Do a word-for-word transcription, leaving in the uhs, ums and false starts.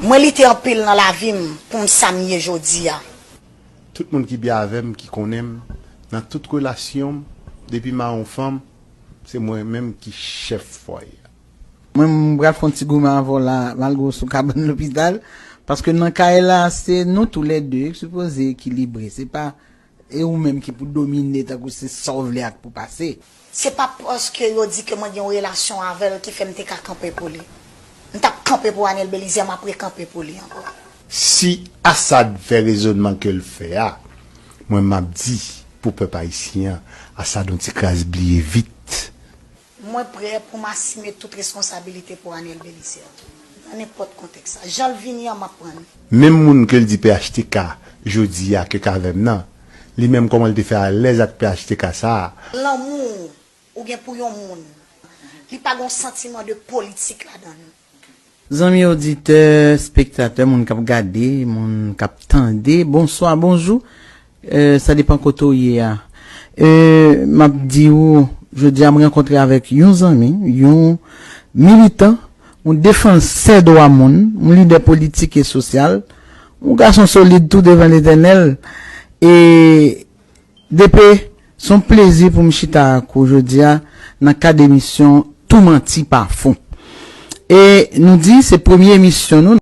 Mwen lite anpil nan lavi m pou m sa m ye jodi a. Tout moun ki byen avè m, ki konnen m, nan tout relasyon m, depi m a yon fanm, se mwen menm ki chèf fwaye a. Mwen, m pral fè yon ti goumen avè w la, malgre w sou kabann lopital, paske nan kay la, se nou toulède ki sipoze ekilibre. Se pa e ou menm ki pou domine tankou se sa w vle ak pou pase. Se pa paske yo di ke mwen gen yon relasyon avè l ki fè m te ka kanpe pou li. M t ap kanpe pou Anel Belizaire, m ap rekanpe pou li ankò. Si Assad fè rezònman ke l fè a, mwen m ap di pou pèp ayisyen an, Assad yon ti kras bliye vit. Mwen prè pou m asime tout responsabilite pou Anel Belizaire. Nan nenpòt kontèks la. Jan l vini an, m ap pran l. Menm moun ke l di P H T K jodi a ke k avè m nan, li menm kòman l te fè alèz ak P H T K sa a. Lanmou ou gen pou yon moun, li pa gen yon santiman de politik ladan l. Zanmi oditè, spektatè, moun k ap gade, moun k ap tande, bonswa, bonjou. Euh, sa depann kote w ye a. Euh, m ap di w, jodi a m rankontre avèk yon zanmi, yon militan, yon defansè dwa moun, yon lidè politik e sosyal, yon gason solid tou devan Letènèl. E D P, se yon plezi pou m chita ak ou jodi a nan kad emisyon Tou Manti Pa Fon. E nou di se premye emisyon nou.